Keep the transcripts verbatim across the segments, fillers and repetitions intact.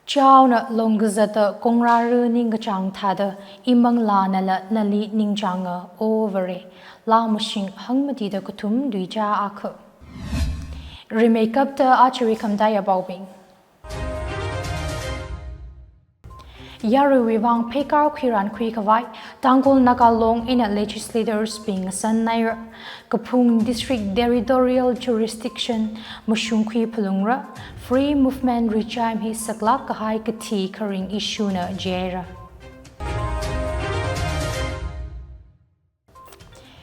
Chaona longkazata kongrāra ningkachāng thāda, imanglānala nali ningchānga, O Vare, laa mashing hangmatida kathum tuichā akha. Rimeikapta aja rikhamathā yapaobing. Yaruiwui vang pheikar khuirānkhui khavai, Tangkhul Naga Long eina legislators bing ngasānhaira. Kaphung District Territorial Jurisdiction mashungkhui phalungra, Free Movement Regime hi saklāk kahai kathi kharing issue na jihaira.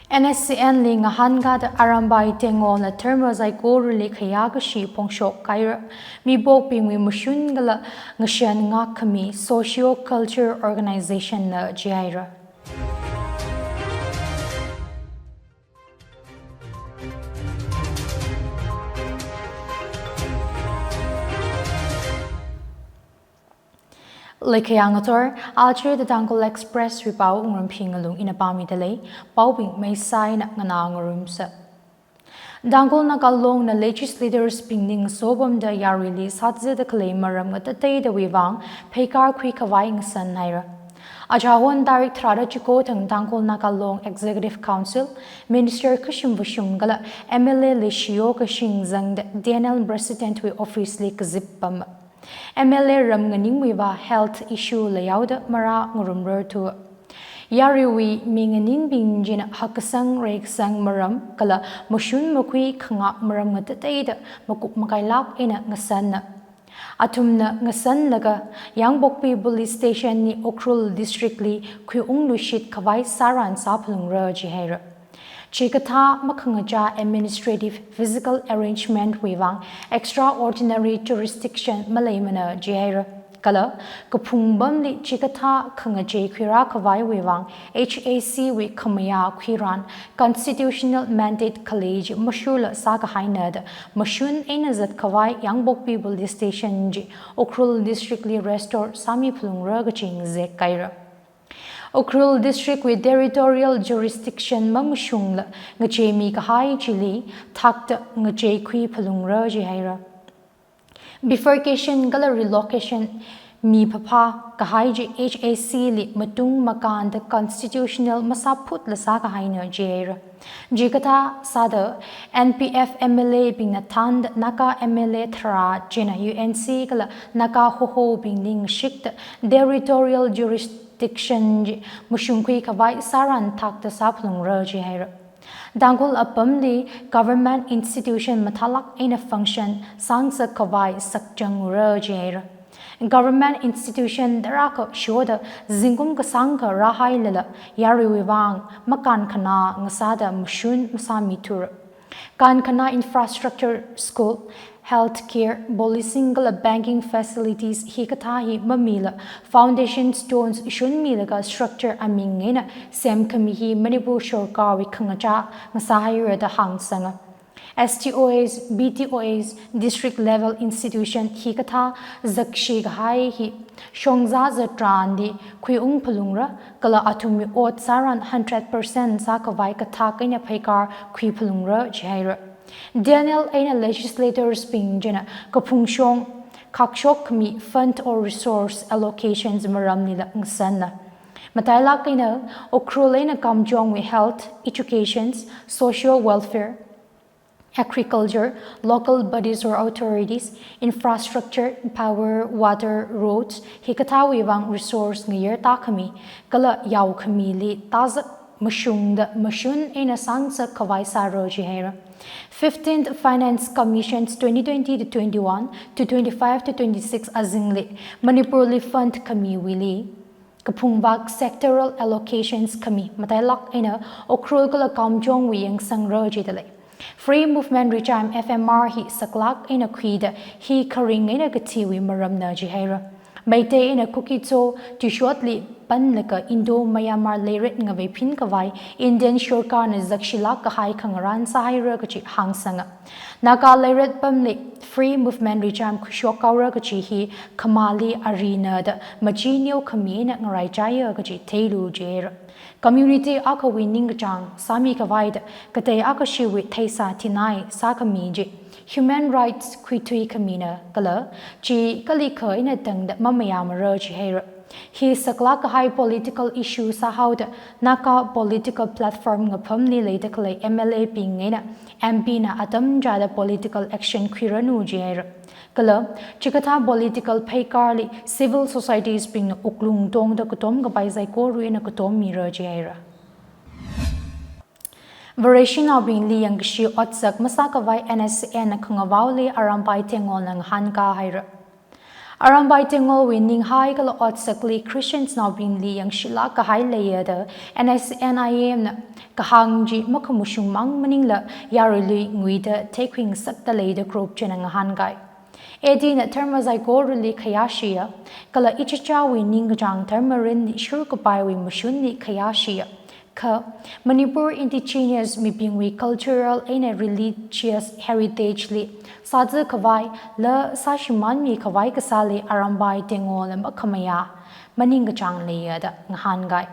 N S C N li ngahānkāda Arambai Tengwolna tharma saikorali khayākashi phongshok haira. Mipokbingwui mashun kala ngashan ngākkhami socio-culture organization na jihaira. Leikhayang ator, aja The Tangkhul Express wui pao Wungrumpi Ngalung ina pāmida lei, paobing maisai eina nganā ngarumsa. Tangkhul Naga Long na legislators bing ning sopamda yaruili sāzada khalei maram ngatateidawui vang pheikar khui khavai ngasānhaira. Achahon tarik tharāda chiko thang Tangkhul Naga Long Executive Council, Minister kashim vashum kala M L A leishiyo kashing zangda T N L President wui office li kazip pama. M L A ram nganingwui vang health issue leihaoda marā ngarumrarthu. Yaruiwui mi nganingbing china hakkasang reikasang maram kala mashun makhui khangak maram ngatateida makup makailāk eina ngasāna. Athumna ngasānlaga Yangpokpi Police Station hi Ukhrul District li khuiung luishit khavai sāran sāphalungra jihaira. Chikathā makhangachā administrative physical arrangement wui vang extraordinary jurisdiction maleimana jihaira. Kala kaphung pamli chikathā khangachei khuirā khavaiwui vang H A C wui khamayā khuiran constitutional mandate khalei chi mashurla sākahaina da mashun eina zat khavai Yangpokpi Police Station chi Ukhrul District li restore sāmi phalungra kachi ngazek haira. Ukhrul District wui territorial jurisdiction mamashungla ngacheimi kahai chili thakta ngacheikhui phalungra jihaira. Bifurcation kala relocation mi phapha kahai chi H A C li matung makānda constitutional masāphutla sākahaina jihaira. Chikathā sāda N P F M L A bingna thānda Naga M L A tharā china U N C kala Naga Hoho bingli ngashikta territorial jurisdiction chi mashungkhui khavai sāran thakta sāphalungra jihaira. Tangkhul apamli government institution mathālāk eina function sāngasak khavai sakchang ura jihaira. Government institution tarākha shoda zingkum kasāngkha rāhailala yaruiwui vang makānkhanā ngasāda mashun masāmithura. Kānkhanā infrastructure, school, healthcare, policing kala banking facilities hikathā hi mamila foundation stones shunmilaga structure aming eina semkhami hi Manipur sorkarwui khangachā ngasāhaira da hāngsanga. S T O As, B T O As, district level institution hikathā zakshi kahai hi shongza zatranli khuiung phalungra kala athumwui ot sāran hundred percent sākhavai kathak eina pheikar khui phalungra jihaira. T N L eina legislators bing china kaphung shong khakshok khami fund or resource allocations maramlila ngasāna. Matailāk eina Ukhrul eina Kamjongwui health, educations, social welfare, agriculture, local bodies or authorities, infrastructure, power, water, roads hikathāwui vang resource ngayar tākhami kala yaokhamili tāzak mashungda mashun eina sāngasak khavai sāra jihaira. Fifteenth Finance Commission's twenty twenty to twenty-one to twenty-five to twenty-six azingli Manipurli fund khamiwuili kaphung vak sectoral allocations khami matailāk eina Ukhrul kala Kamjongwui yangsangra jidalei. Free Movement Regime F M R hi saklāk eina khuida hi kharing eina kathiwui maramna jihaira. Meitei eina Kuki-Zo tuishotli panlaga Indo-Myanmar leiret ngaveiphin khavai Indian sorkarna zakshilāk kahai khangarān sāhaira kachi hāngsanga. Naga leiret pamli Free Movement Regime khuishok haora kachi hi khamāli arina da machi neokhami eina ngaraichaiya kachi theilu jihaira. Community akhawui ningkachāng sāmi khavaida katei akashiwui theisā thinai sākhami chi Human rights khuithui khamina kala chi kalikha eina tangda mamayāmara jihaira. Hi saklāk kahai political issue sāhaoda Naga political platform ngaphamli leida khalei M L A bing eina M P na atam chāda political action khuiranu jihaira. Kala chikathā political pheikārli civil societies bingna wuklung tongda katom kapai saikora eina katom mira jihaira. Vareshinaobingli yangkashi otsak masākhavai N S C N na khangavaoli Arambai Tenggolna ngahānkā haira. Arambai Tenggolwui ninghai kala otsakli Christians naobingli yangshilāk kahai leiya da N S C N I M na kahāng chi makhamashungmang maningla yaruili nguida theikhuingasakta lei da group china ngahānkai. A D na dharma saikorali khayāshiya, kala ichichāwui ningkachāng dharma rinli shurkapaiwui mashunli khayāshiya. Kha, Manipur indigenous mibingwui cultural eina religious heritage li sāzakhavai, la sāshimānmikhavai kasāli Arambai Tenggolna makhamayā, maningkachāng leiya da ngahānkai.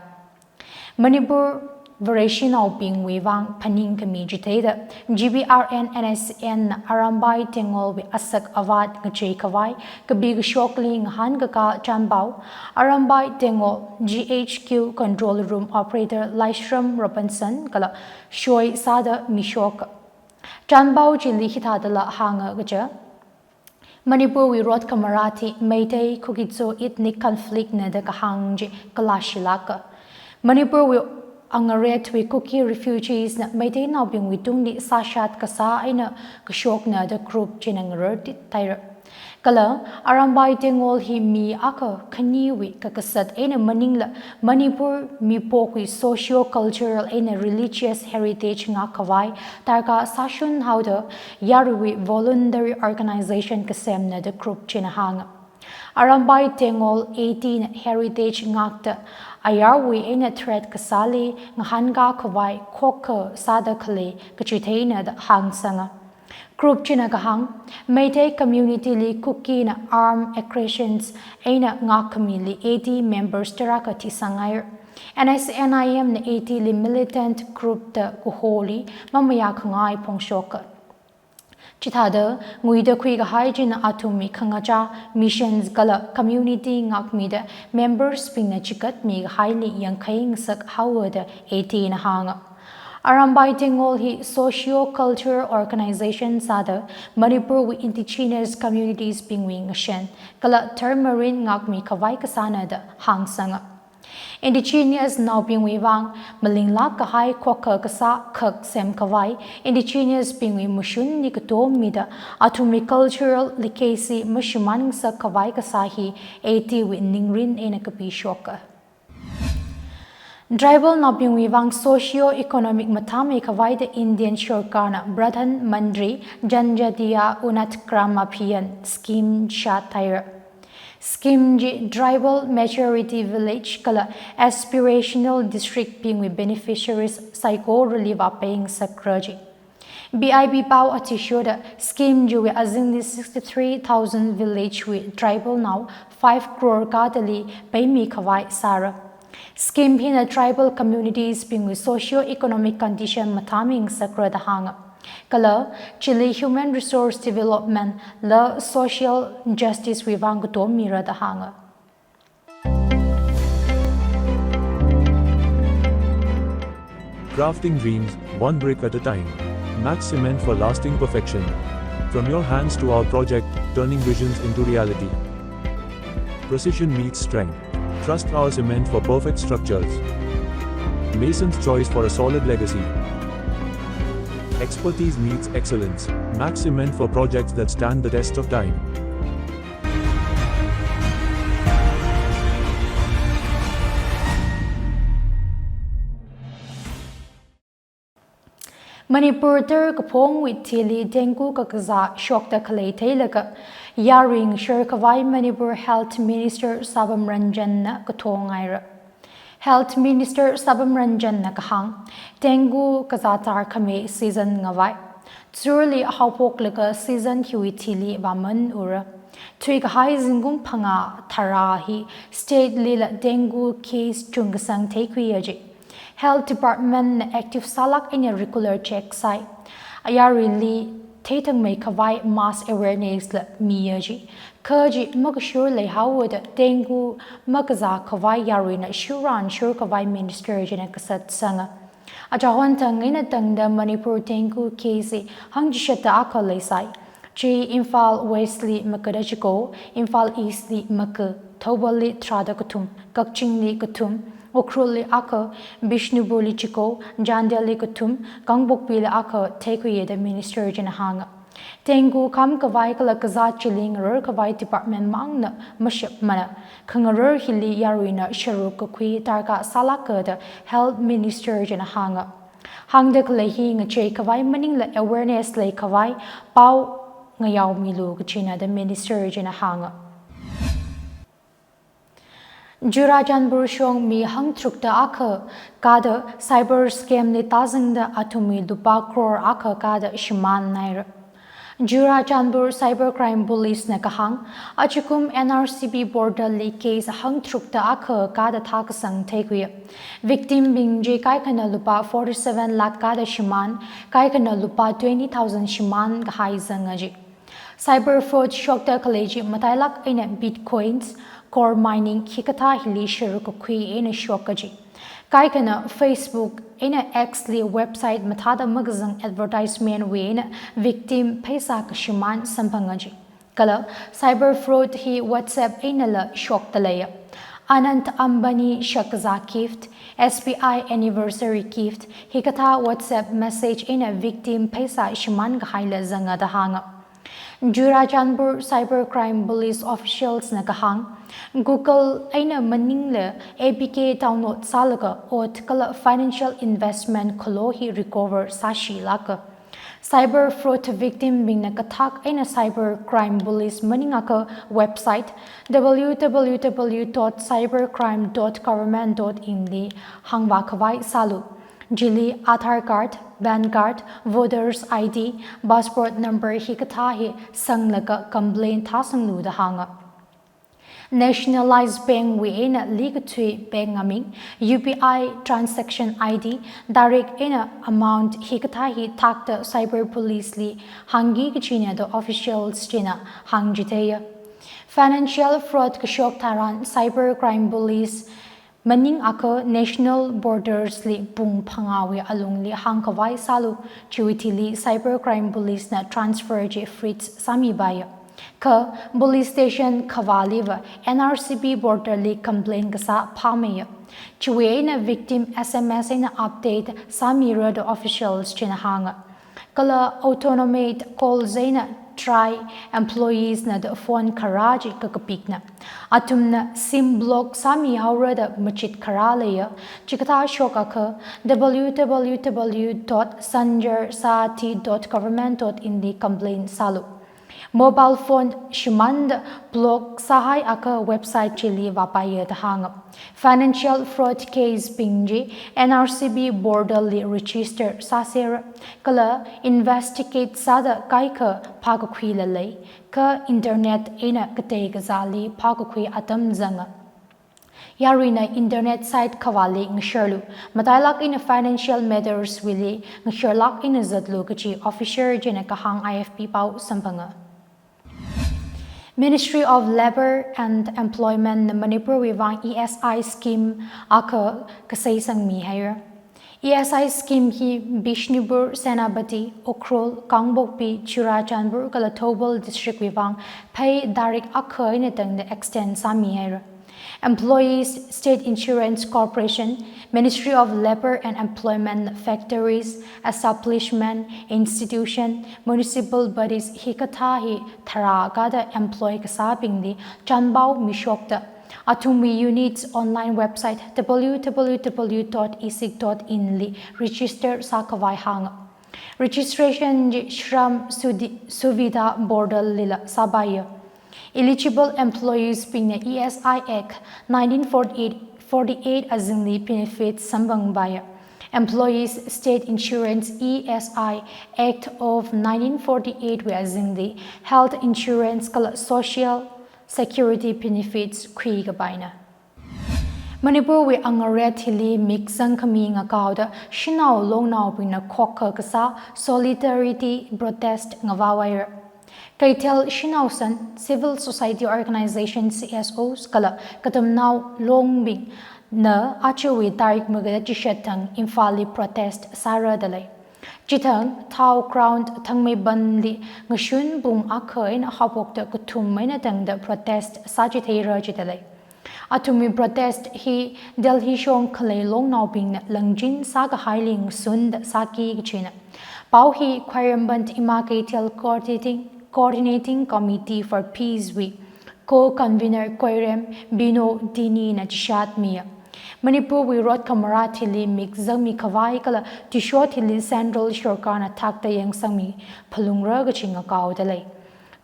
Manipur Vareshinaobingwui vang phaningkhami chitheida, G B R N N S C N na Arambai Tenggolwui asak avāt ngacheikhavai, kapi kashokli ngahānkakā chānpao, Arambai Tenggol G H Q Control Room Operator Laishram Robinson kala shoi sāda mishok. Chānpao chili hithādala hānga kaja, Manipurwui rot khamara thi Meitei Kuki-Zo ethnic conflict na da kahāng chi kalāshilāka. Manipurwui angaretwui Kuki refugees na Meiteinaobingwui tungli sāshat kasā eina kashokna da group china ngarartit haira. Kala Arambai Tenggol hi mi akha khaniwui kakasat eina maningla Manipur mipokwui socio-cultural eina religious heritage ngakkhavai darkar sāshun haoda yaruiwui voluntary organization kasemna da group china hānga. Arambai Tenggol A D na heritage ngakta ayarwui eina threat kasāli ngahānkākhavai khokkha sāda khalei kachitheina da hāngsanga. Group china kahāng, Meitei community li Kuki na armed aggressions eina ngakkhamili A D members tarākha thisanghaira. N S C N I M na A D li militant group da kaholi mamayākhangai phongshoka. Chithāda nguida khuikahai china athumwui khangachā, missions kala community ngakmida members bingna chigatmikahaili yangkhai ngasak haowa da A D na hānga. Arambai Tenggol hi socio-cultural organization sāda Manipurwui indigenous communities bingwui ngashan kala dharma rin ngakmikhavai kasāna da hāngsanga. Indigenous naobingwui vang malinglāk kahai khokkha kasā khak semkhavai, indigenous bingwui mashunli katom mida athumwui cultural legacy mashimān ngasakkhavai kasā hi A D wui ningrin eina kapishoka. Tribal naobingwui vang socio-economic mathāmeikhavai da Indian sorkarna Pradhan Mantri Janjatiya Unnat Gram Abhiyan scheme shāthaira. Scheme chi tribal majority village kala aspirational district bingwui beneficiaries saikorali vāpeingasakra ji. B I B pao athishurda scheme chiwui azingli sixty-three thousand village wui tribal nao five crore kadali peimikhavai sāra. Scheme hina tribal communities bingwui socio-economic condition mathāmeingasakra da hānga. Kala, chili human resource development la social justice wui vang katommira da hānga. Crafting dreams, one brick at a time. Max Cement for lasting perfection. From your hands to our project, turning visions into reality. Precision meets strength. Trust our cement for perfect structures. Mason's choice for a solid legacy. Expertise meets excellence. Max Cement for projects that stand the test of time. Manipur tara kaphongwui thili dengue kakazā shokda khalei theilaga, yaruiwui ngasharkhavai Manipur Health Minister Sabam Ranjan na kathongaira. Health Minister Sabam Ranjan na kahāng, dengue kazātar khami season ngavai. Churli haophoklaga season hiwui thili vāman ura. Thuikahai zingkum phangā tharā hi state lila dengue case chungkasang theikhuiya ji. Health Department na active sālāk eina regular check sāi. Yaruili theithangmei khavai mass awareness la miya ji. Kha chi makashur leihaowa da dengue makazā khavai yaruina shurran shur khavai minister china kasat sanga. Achahon thang eina tangda Manipur dengue case hi hangchishatta akha leisai. Chi Imphal West li makada chiko, Imphal East li maka, Thoubal li tharāda kathum, Kakching li kathum, Ukhrul li akha, Bishnupur li chiko, Chandel li kathum, Kangpokpi li akha theikhuiya da minister china hānga. Dengue kham khavai kala kazāt chili ngarar khavai department mangna mashapmana. Khangarar hili yaruina sharuk kakhui darkar sālāka da health minister china hānga. Hāngda khalei hi ngachei khavai maningla awareness lei khavai pao ngayaomilu kachina da minister china hānga. Churachandpur shong mi hangtharukta akha kada cyber scam li tāzangda athumwui lupā crore akha kada shimānhaira. Churachandpur Cyber Crime Police na kahāng, achikum N R C B portal li case hangtharukta akha kada thākasang theikhuiya. Victim bing chi kaikhana lupā forty-seven lakh kada shimān, kaikhana lupā twenty thousand shimān kahai zanga ji. Cyber fraud shokta khalei chi matailāk eina bitcoins, coal mining hikathā hili sharuk kakhui eina shoka ji. Kaikhana Facebook eina X li website mathāda makazang advertisement wui eina victim pheisā kashimān samphanga ji. Kala cyber fraud hi WhatsApp einala shokta leiya. Anant Ambani shakazā gift, S B I anniversary gift, hikathā WhatsApp message eina victim pheisā shimān kahaila zanga da hānga. Churachandpur Cyber Crime Police officials na kahāng, Google eina maningla A P K download sālaga ot kala financial investment khalo hi recover sāshilāka. Cyber fraud victim bingna kathak eina Cyber Crime Police maningakha website W W W dot cybercrime dot government dot in li hāngvā khavai sālu. Chili Aadhaar card, PAN card, voters I D, passport number hikathā hi sanglaga complaint thāsanglu da hānga. Nationalized Bank wui eina likathui bank aming, U P I transaction I D, direct eina amount hikathā hi thakta Cyber Police li hāngki kachina da officials china hāngchitheiya. Financial fraud kashok tharan Cyber Crime Police maningakha national borders li pung phangāwui alungli hāngkhavai sālu, chiwui thili Cyber Crime Police na transfer chi freeze sāmipaiya. Kha police station kavāliva N R C B border li complaint kasā phāmeiya. Chiwui eina victim S M S eina update sāmira da officials china hānga. Kala autonomate calls eina TRAI employees na da phone kharā chi kakapikna. Athumna SIM block sāmihaora da machit kharā leiya. Chikathā shokakha W W W dot sanjar saathi dot government dot in li complaint sālu. Mobile phone shimānda block sāhaiakha website chili vāpaiya da hānga. Financial fraud case bing chi N R C B border li register sāsera, kala investigate sāda kaikha phākakhuila lei, kha internet eina katei kazāli phākakhui atam zanga. Yaruina internet site kavāli ngasharlu, matailāk eina financial matters wuili ngasharlāk eina zatlu kachi officer china kahāng I F P pao samphanga. Ministry of Labour and Employment na Manipur wui vang E S I scheme akha kasei sangmihaira. E S I scheme hi Bishnupur, Senapati, Ukhrul, Kangpokpi, Churachandpur kala Thoubal district wui vang phei tarik akha eina tangda extend sāmihaira. Employees, State Insurance Corporation, Ministry of Labour and Employment, factories, establishment, institution, municipal bodies hikathā hi tharā kada employ kasābingli chanpao mishokta athumwui unit's online website W W W dot E S I C dot in li register sākhavai hānga. Registration chi Shram Sudhi-, Suvidha portal lila sāpaiya. Eligible employees bingna E S I Act nineteen forty-eight, forty-eight azingli benefits samphangpaiya. Employees state insurance E S I Act of nineteen forty-eight wui azingli health insurance kala social security benefits khuikapaina. Manipurwui angarethili mikzang khami ngakaoda shanao longnaobingna khokkha kasā solidarity protest ngavāhaira. Keithel shanao san, civil society organization, C S Os kala katamnao longbingna ajawui tarik magada chishat thang Imphalli protest sāra dalei. Chithang Thao Ground Thangmeibandhli ngashun pung akha eina haophokta kathum eina tangda protest sāchitheira jidalei. Athumwui protest hi Delhi shong khalei longnaobingna langjin sākahaili ngasunda sāki kachina. Pao hi Khwairamband Ima Keithel Coordinating, Coordinating Committee for Peace wui co-convener Koirem Bino Dinina chishatmiya. Manipurwui rot khamara thili mikzangmi khavai kala tishot thili Central Sorkarna thakta yangsangmi phalungra kachi ngakaodalei.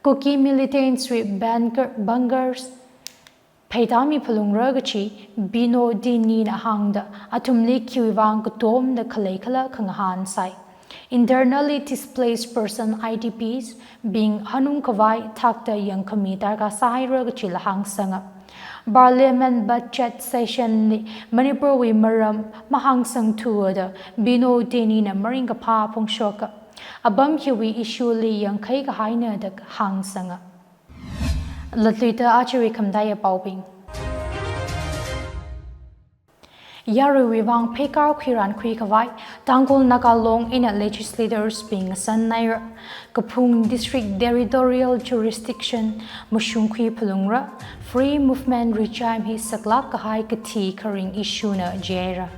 Kuki militants wui bunker, bunkers pheitami phalungra kachi Bino Dinina hāngda athumli khiwuivang katomda khalei khala khangahān sai. Internally displaced person, I D Ps, bing hanung khavai thakta yangkhami darkar sāhaira kachila hāngsanga. Parliament budget session li Manipurwui maram mahāngsangthuda Bino Dinina maringkaphā phongshoka. Apam hiwui issue li yangkhai kahaina da hāngsanga. Latluida ajawui khamataiya paobing. Yaruiwui vang pheikar khuiran khui khavai Tangkhul Naga Long eina legislators bing ngasannaira. Kaphung District Territorial Jurisdiction mashungkhui phalungra. Free movement regime hi saklāk kahai kathi kharing issue na jihaira.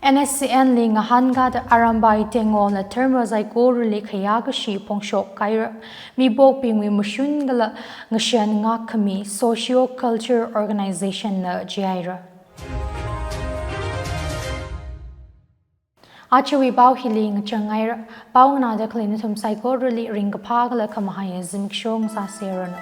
N S C N li ngahānkada Arambai Tengnola thermo saikorali khayā kashi phongshok kahaira. Mibokbingwui mashun kala ngashan ngākkhami socio-culture organization na jihaira. Ajawui pao hili ngachang haira. Pao nganāda khalei nathum saikorali ringkaphā kala khamahaiya zimiksho ngasāseranu.